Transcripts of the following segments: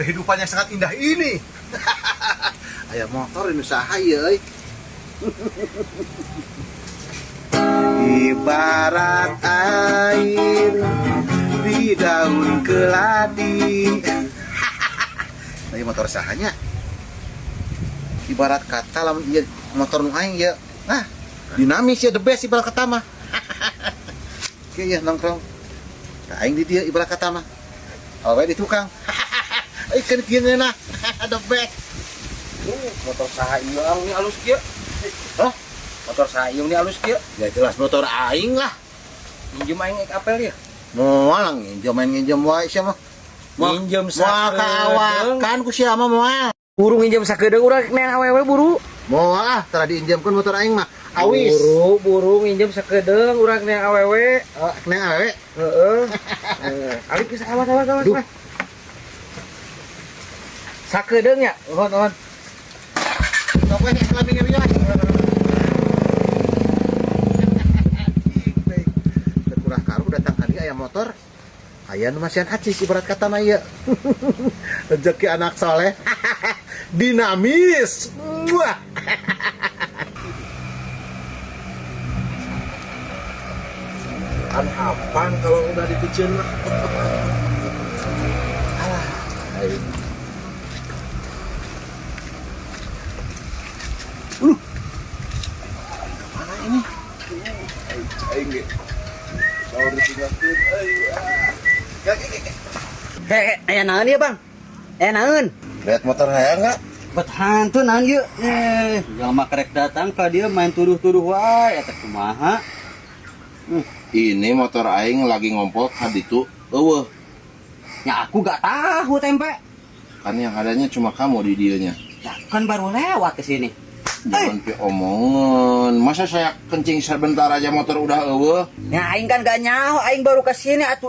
Kehidupan yang sangat indah ini. Aya motor ini usaha ieu euy. Ibarat air di daun keladi. Nah, ieu motor sahanya. Ibarat kata lamun ieu motor nu aing ieu. Nah, dinamis ya, the best ibarat kata mah. Oke ya, nongkrong. Nah, aing di dieu ibarat kata mah. Awewe di tukang. Ikan kieu ngeunah. The best. Motor saha ieu ang ni alus kieu? Hah? Motor saha ieu ni alus kieu? Ya jelas motor aing lah. Minjem aing ek apel ya. Moal nginjem, main nginjem wae sia mah. Nginjem Moal sakedeung. kaawakan ku sia mah moal. Buru nginjem sakedeung urang neang awewe buru. Moal ah, tara diinjemkeun motor aing mah. Awis. Buru buru nginjem sakedeung urang neang awewe. Oh, neng awewe. Heeh. Ali geus, awas awas awas. Duh. Lah. Sakedeung nya. Nuhun, nuhun. Sok we kelamin ieu we. Kurang karu datang kali aya motor. Aya nu masihan acis ibarat kata mah ieu. Rezeki anak soleh. Dinamis. Wah. Kan apaan kalau udah dipiceun mah. Alah, aing. Mana ini? Aing aing ge. Sahur ditinggalkeun euy. Ah. Gak, gak, gak. Hei, aya naon ieu, Bang? Aya naon? Lihat motor saya enggak? Bet hantu naon ieu? Eh, jelema kerek datang ka dieu main tuduh-tuduh wae eta kumaha? Ini motor aing lagi ngompol ka ditu. Eueuh, Ya aku gak tahu tempe. Kan yang adanya cuma kamu di dieunya. Ya aku kan baru lewat ke sini. Jangan pi omongan. Masa saya kencing sebentar aja motor udah eueuh? Ya aing kan gak nyaho, aing baru ke sini atuh,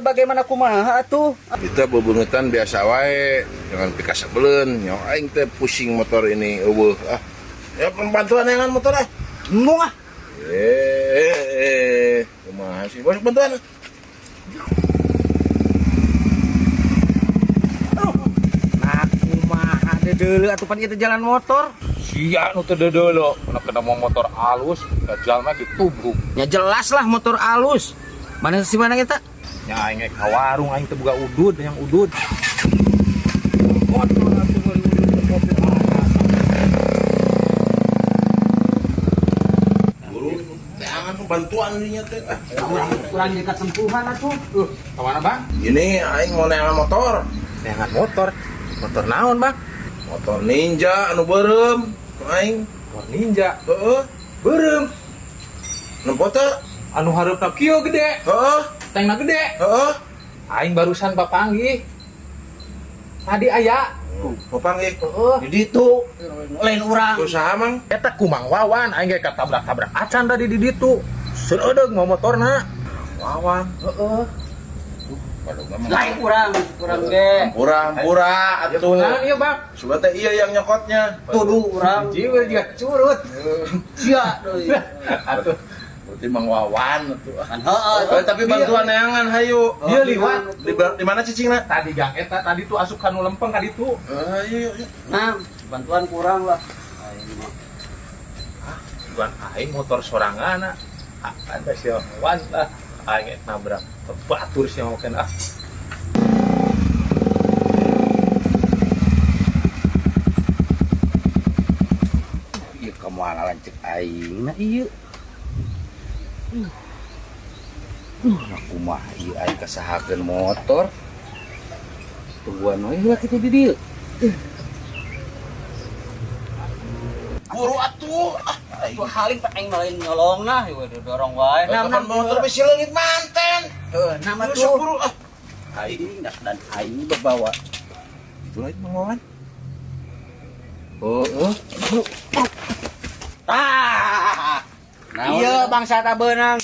bagaimana kumaha atuh? Kita bebengetan biasa wae, jangan pika sebelen. Nyawa aing teh pusing motor ini eueuh. Ah. Ya bantuan yang motor ah. Embung ah. Kumaha sih? Bos bantuan. Nah, kumaha dedeuleu atuh pan ieu teh jalan motor. Sia nu teu dedeuleu, kena kena mau motor alus, da jalma ditubruk. Ya jelas lah motor alus. Mana si mana kita? Nya aing ge ka warung aing teu boga udud, yang udud. Motor atuh meuli udud teh kopi. Buru, jangan bantuan dinya teh. Ah. Kurang dekat sentuhan atuh. Ka mana, Bang? Ini aing mau neangan motor. Neangan motor. Motor naon, Bang? Motor Ninja anu beureum aing. Motor Ninja. Heeh. Beureum. Nempo teu? Anu hareupna kieu gede, Heeh. tengna gede. Heeh. Aing barusan papanggih. Tadi aya. Papanggih. Heeh. Di ditu. Lain urang. Usaha mang. Eta ku Mang Wawan, aing ge katabrak-tabrak acan tadi di ditu. Seudeung mau motorna. Wawan. Heeh. Waduh, mah. Lain urang, urang ge. Hampura, hampura atuh. Naon ieu, Bang? Sudah teh iya yang nyokotnya. Tuduh urang. Jiwa juga curut. Sia deui. Atuh. Berarti Mang Wawan atuh. Kan heeh. Eh, tapi bantuan neangan hayu. Dia liwat. Di mana cicingna? Tadi gang eta tadi tuh asup kanu lempeng ka ditu. Eh, ayo, yuk. Nah, bantuan kurang lah. Aing mah. Tuan aing motor sorangan ah. Ada si Wawan lah. Aing ek nabrak batur sia mah ah. Ieu kumaha lanceuk aing na ieu. Nah kumaha ieu aing kasahakeun motor. Tungguan we heula kitu di dieu. Buru atuh. Ah, aing. Tuh haling pak aing mah lain nyolong nah, ieu dorong wae. Nah, Nah, motor bisi leungit manten. Heuh, nah mah Sok tuh. buru ah. Aing dak dan aing bawa. Itulah itu Mang Wawan. Oh, oh. Ah. Iya bangsa tak beunang.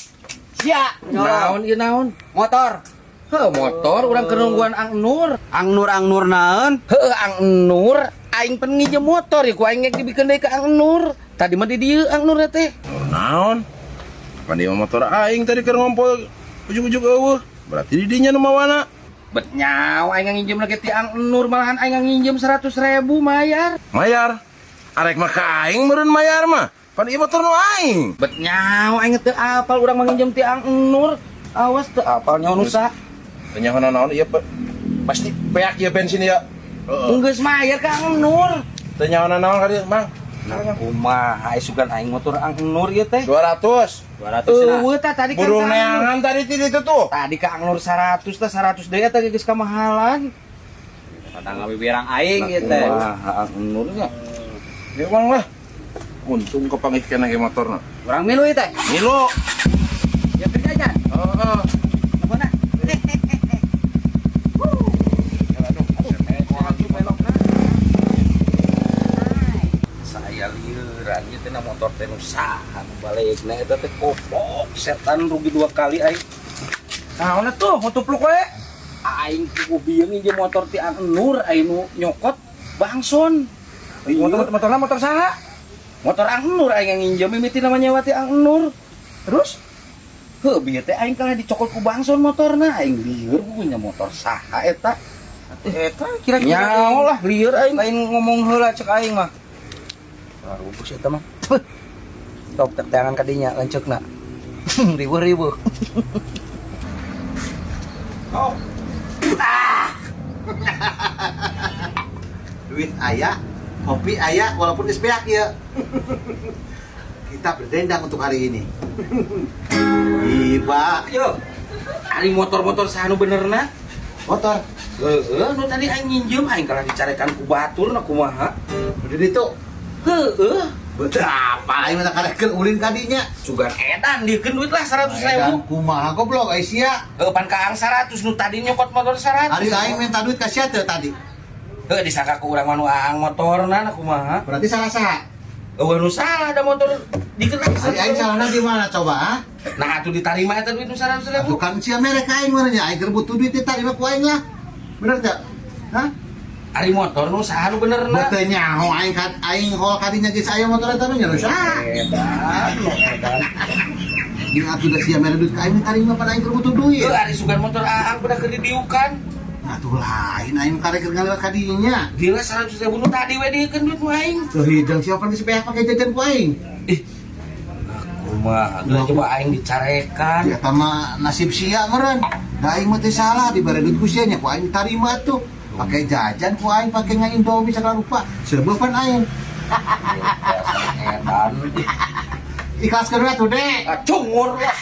Sia nyolong. Naon ieu naon? Motor. Heuh, motor urang keur nungguan Ang Nur. Ang Nur Ang Nur naon? Heuh, Ang Nur aing pen nginjem motor ya ku aing ngek dibikeun deui ka Ang Nur. Tadi mah di dieu Ang Nur teh. Naon? Kapan dia motor aing tadi keur ngompol ujug-ujug eueuh. Berarti di dinya nu mawana. Bet nyawa aing nginjem lagi ti Ang Nur malahan aing nginjem 100.000 mayar. Mayar. Arek mah ka aing meureun mayar mah. Pan ieu motor nu aing. Bet nyawa aing teu apal urang mah nginjem ti Ang Nur. Awas teu apal nyawa nu saha. Teu nyaho naon ieu pasti beak ieu bensin ieu. Heeh. Geus mayar ka Ang Nur. Teu nyaho naon ka dieu, Mang. Nah, kumaha sugan aing motor Ang Nur ieu teh? 200. 200 cenah. Eueuh tah tadi kan Burung ka Ang Nur. neangan tadi ti ditu tuh. Tadi ka Ang Nur 100 tah 100 deui eta geus kamahalan. Kadang ngabibirang aing ieu teh. Kumaha Ang Nur nya? Ya Mang lah. Untung kepanggih keneh ge motorna. Urang milu ieu teh. Milu. Ya kerja aja. Heeh. Teleponna. Saya lieuran ieu teh na motor teh nu saha nu balegna eta teh goblok setan rugi 2 kali aing. Naon atuh motopluk we? Aing kudu bieu nginjem motor ti Ang Nur aing nu nyokot bangson. Motor motorna motor saha? Motor Ang Nur aing nginjem mimiti nama nyewa ti Ang Nur. Terus? Heuh bieu teh aing kalah dicokot ku bangson motorna aing lieur punya motor saha eta. Eta kira-kira Nyaho lah lieur aing. Lain ngomong heula cek aing mah. Rubus eta mah. Top tek tangan kadinya lanceukna. Ribuh-ribuh. Oh. Duit aya, kopi aya, walaupun geus beak ya. Kita berdendang untuk hari ini. Iba, Yo. Ari motor-motor saha nu benerna? Motor. Heeh, nu tadi aing nginjem aing kalah dicarekan ku batur na kumaha. Udah ditu. Heeh. Berapa aing mah karekeun ulin kadinya. Sugan edan diekeun duit lah 100.000. Edan kumaha goblok ai sia. Heuh pan ka Ang 100 nu tadi nyokot motor 100. Ari aing minta duit ka sia teu tadi. Heuh disangka ku urang mah nu Aang motorna na kumaha. Berarti salah saha? Eueuh nu salah da motor dikeun lah Ari aing salahna di mana coba ah? Nah atuh ditarima eta duit nu 100.000. Atuh kan sia merek ka aing meureun nya aing keur butuh duit ditarima ku aing lah. Bener teu? Hah? Ari motor nu saha nu benerna? Teu nyaho aing ka aing hol kadinya geus aya motor eta mah nya nu saha. Edan, nu edan. Jeung atuh da sia mere duit ka aing tarima pada aing keur butuh duit. Heuh ari sugan motor Aang bener keur didiukan. Atuh lain aing karek keur ngaliwat kadinya. Gila 100.000 nu tadi we diekeun duit mu aing. Tuh hidung siapa geus beak pake jajan ku aing. Ih. Kumaha atuh coba aing dicarekan. Eta mah nasib sia meureun. Da aing mah teu salah dibere duit ku sia nya ku aing tarima tuh. Pakai jajan ku aing, pakai nga-Indomie segala rupa. Seubeuh pan aing. Edan. Ikhlaskeun we atuh, Dek. Cungur lah.